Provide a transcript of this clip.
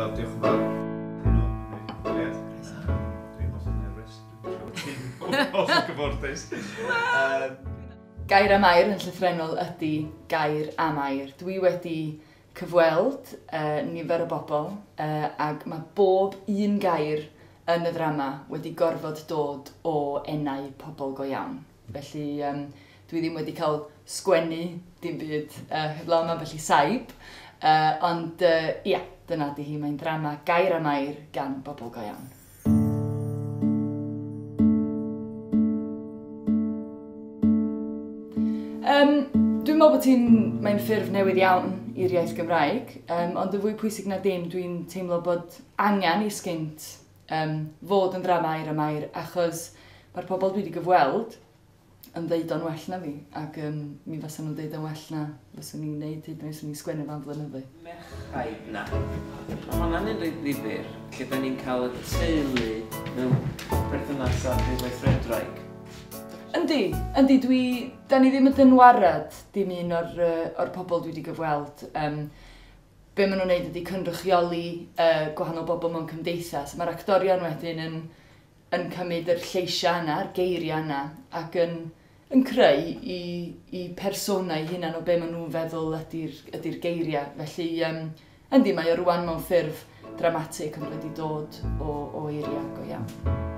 Wel, diolch yn fawr. Dwi'n hollol nerfus. Dwi'n hollol gyfforddus. Gair am air yn llythrennol ydy gair am air. Dwi wedi cyfweld nifer o bobl ac mae bob un gair yn y ddrama wedi gorfod dod o enau pobl go iawn. Felly dwi ddim wedi cael sgwennu dim byd heblaw am ambell i saib, ond ia, dyna di hi, mae'n ddrama gair am air gan bobl go iawn. Dwi'n meddwl bod mae'n ffurf newydd iawn i'r iaith Gymraeg, ond yn fwy pwysig na dim, dwi'n teimlo bod angen i Sgynt fod yn ddrama air am air, achos mae'r pobl dwi wedi gyfweld yn ddeud o'n well na fi, ac mi fysa nhw'n deud o'n well na fyswn i'n neud hyd yn oed swn i'n sgwennu fan flynyddoedd. Merchaid na. Mae hwnna'n un reit ddifyr, lle da ni'n cael y teulu mewn perthynas â'r weithredwraig. Yndi, yndi, da ni ddim yn dynwarad dim un o'r pobl dwi wedi gyfweld. Be maen nhw'n neud ydy cynrychioli gwahanol bobl mewn cymdeithas. Mae'r actorion wedyn yn cymryd yr lleisiau yna, yr geiriau yna, ac yn creu i personau hunan o be maen nhw'n feddwl ydy'r geiriau. Felly, yndi, mae o rwan mewn ffurf dramatig ond wedi dod o eiriau go iawn.